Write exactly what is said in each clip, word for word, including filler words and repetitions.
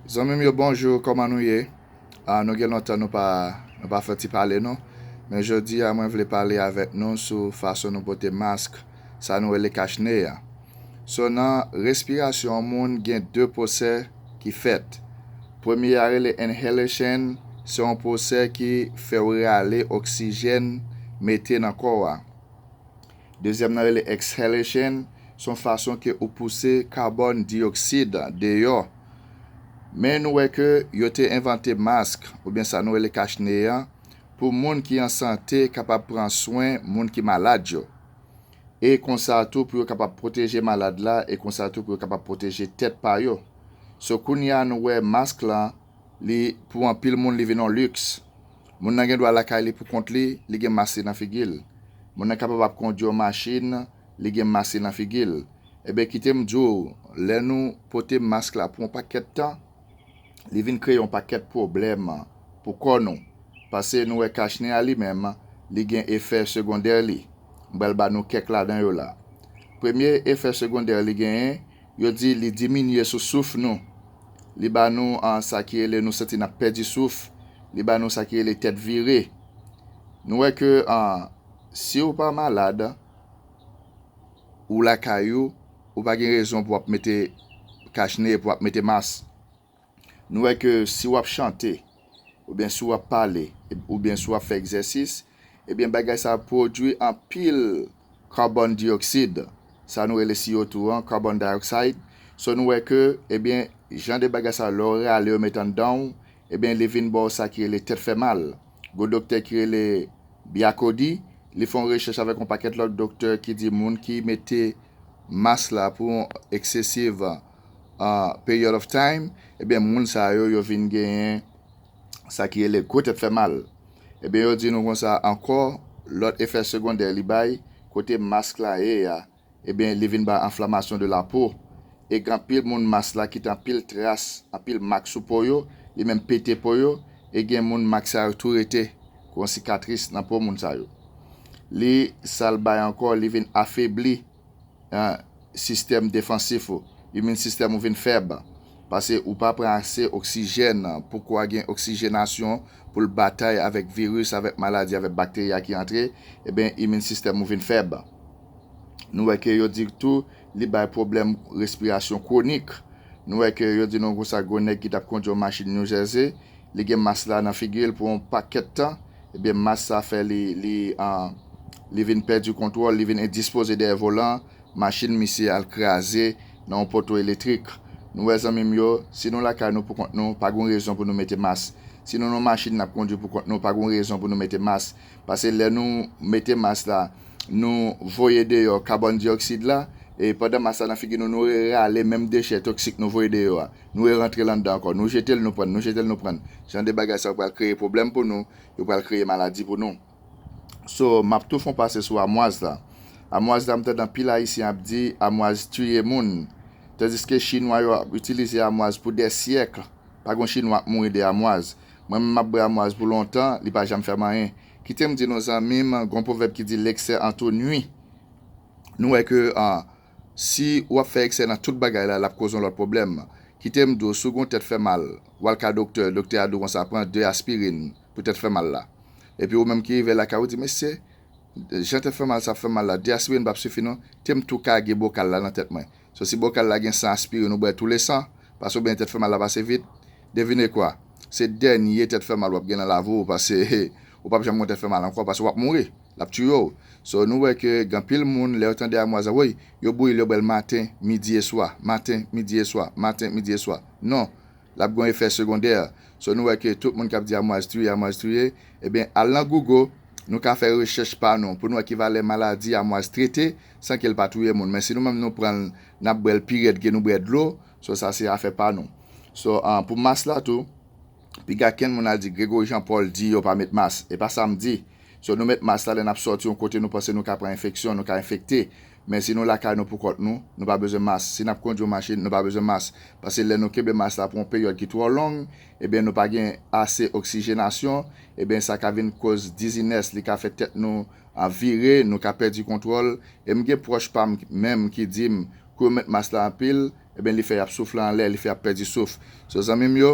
Zanmi m yo, bonjou, kòman nou ye? Ah, nou gen lontan nou pa, nou pa fè ti pale, non. Men jodi a, mwen vle pale avèk nou sou fason nou pote mask, sa nou rele kach ne a. So, nan respirasyon yon moun, gen de pwosè ki fèt. Premye a rele inhalation, se yon pwosè ki fè w rale oksijèn mete nan kò a. Dezyèm nan rele exhalation, se yon fason ke ou pouse kabòn diyoksid deyò. Men nou wè ke yo te envante mask, oubyen sa nou rele kach ne a, pou moun ki an sante kapab pran swen moun ki malad yo. E konsa tou pou yo kapab pwoteje malad la, e konsa tou pou yo kapab pwoteje tèt pa yo. So, kounye a nou wè mask la, li, pou anpil moun, li vin yon liks. Moun nan gen dwa lakay li pou kont li, li gen mas li nan figi l. Moun nan kapab ap kondui yon machin, li gen mas li nan figi l. Ebyen, kite m di w, lè nou pote mas la pou yon pakèt tan, li vin kreye yon pakèt pwoblèm pou kò nou. Paske nou wè kach ne a li menm, li gen efè segondè li. M pral ba nou kèk ladan yo la. Premye efè segondè li genyen, yo di li diminye sou souf nou. Li ba nou, ah, sa ki rele nou santi n ap pèdi souf. Li ba nou sa ki rele tèt vire. Nou wè ke, ah, si w pa malad, ou lakay ou, ou pa gen rezon pou w ap mete kach ne, pou w ap mete mas. Nou wè ke si w ap chante, oubyen si w ap pale, oubyen si w ap fè egzèsis, ebyen bagay sa ap pwodui anpil kabòn diyoksid, sa nou rele C O two an, carbon dioxide. So nou wè ke, ebyen, jan de bagay sa, lè w rale yo met anndan w, ebyen, li vin ba w sa ki rele tèt fè mal. Gon doktè ki rele Biakodi, li fè yon rechèch avèk yon pakèt lòt doktè ki di moun ki mete mas la pou yon excessive, ah, period of time, ebyen, moun sa yo, yo vin genyen sa ki rele gwo tèt fè mal. Ebyen, yo di nou konsa ankò, lòt efè segondè li bay, kote mas la ye a, ebyen, li vin bay enflamasyon de la po. E gen anpil moun mas la kite anpil tras, anpil mak sou po yo, li menm pete po yo, e gen moun mak sa yo tou rete, kon sikatris nan po moun sa yo. Li, sa l bay ankò, li vin afebli, ah, sistèm defansif ou, imin sistèm ou vin fèb. Paske ou pa pran ase oksijèn pou kò a gen oksijenasyon pou l batay avèk viris, avèk maladi, avèk bakteri a ki antre, ebyen, imin sistèm ou vin fèb. Nou wè ke yo di tou, li bay pwoblèm respirasyon kwonik. Nou wè ke yo di nou konsa, gon nèg ki t ap kondui yon machin New Jersey, li gen mas la nan figi l pou yon pakèt tan, ebyen, mas sa fè li, li, ah, li vin pèdi kontwòl, li vin endispoze dèyè volan, machin misye al kraze nan yon poto elektrik. Nou wè, zanmi m yo, si nou lakay nou pou kont nou, pa gon rezon pou nou mete mas. Si nou nan machin n ap kondui pou kont nou, pa gon rezon pou nou mete mas. Paske lè nou mete mas la, nou voye deyò kabòn diyoksid la, e pandan mas la nan figi nou, nou rale menm dechè toksik nou voye deyò a. Nou rerantre l anndan ankò. Nou jete l, nou pran, nou jete l, nou pran. Jan de bagay sa yo pral kreye pwoblèm pou nou, yo pral kreye maladi pou nou. So, m ap tou fè yon pase sou amwaz la. Amwaz la, m tande anpil Ayisyen ap di amwaz tiye moun. Tandiske Chinwa yo ap itilize amwaz pou dè syèk. Pa gon Chinwa ap mouri de amwaz. Mwen menm m ap bwè amwaz pou lontan, li pa janm fè m anyen. Kite m di nou zanmi m, gon pwovèb ki di l'excès en tout nuit. Nou wè ke, ah, si w ap fè eksè nan tout bagay la, l ap koz yon lòt pwoblèm. Kite m di w, si w gon tèt fè mal, w al ka doktè, doktè a di w konsa, pran de aspirin pou tèt fè mal la. Epi ou menm ki rive lakay ou di, mesye, jan tèt fè mal sa ap fè mal la, de aspirin p ap sifi non, te m tou kage bokal la nan tèt mwen. So si bokal la gen san aspirin, ou bwè tou le san, paske w byen tèt fè mal la pase vit. Devine kwa? Se dènye tèt fè mal w ap gen nan lavi w, paske ou p ap janm gon tèt fè mal ankò, paske w ap mouri. L ap tiye w. So, nou wè ke gen anpil moun, lè yo tande amwaz la, woy, yo bouyi l, yo bwè l maten, midi e swa, maten, midi e swa, maten, midi e swa. Non, l ap gen yon efè segondè. So, nou wè ke tout moun k ap di amwaz tiye, amwaz tiye, ebyen, al nan Google, nou ka fè rechèch pa nou, pou nou wè ki valè maladi amwaz trete, san ke l pa touye moun. Men si nou menm nou pran l, n ap bwè l pi rèd ke nou bwè dlo, so, sa se afè pa nou. So, ah, pou mas la tou, piga kenn moun al di Gregory Jean Paul di yo pa met mas. E pa sa m di. So, nou met mas la lè n ap sòti yon kote nou panse nou ka pran enfeksyon, nou ka enfekte. Men si nou lakay nou pou kont nou, nou pa bezwen mas. Si n ap kondui yon machin, nou pa bezwen mas. Paske lè nou kenbe mas la pou yon peryòd ki twò long, ebyen nou pa gen ase oksijenasyon, ebyen sa ka vin koz dizinès, li ka fè tèt nou, ah, vire, nou ka pèdi kontwòl. E m gen pwòch pa m menm ki di m, kou yo met mas la anpil, ebyen li fè y ap soufle anlè, li fè y ap pèdi souf. So zanmi m yo,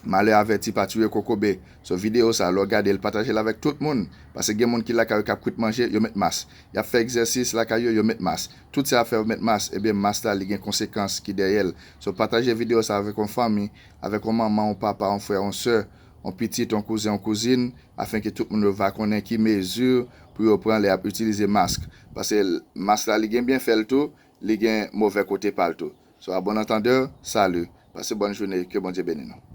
malè avèti pa tiye kokobe. So videyo sa, lè w gade l, pataje l avèk tout moun. Paske gen moun ki lakay yo k ap kwit manje, yo met mas. Y ap fè egzèsis lakay yo, yo met mas. Tout sa y ap fè yo met mas, ebyen mas la li gen konsekans ki dèyè l. So pataje videyo sa avèk yon fanmi, avèk yon manman, yon papa, yon frè, yon sè, yon pitit, yon kouzen, yon kouzin, afenke tout moun yo va konnen ki mezi pou yo pran lè y ap itilize mask. Paske mask la li gen byenfè l tou, li gen movè kote pa l tou. So a bon antandè, salut. Pase bòn jounen, ke Bondye beni nou.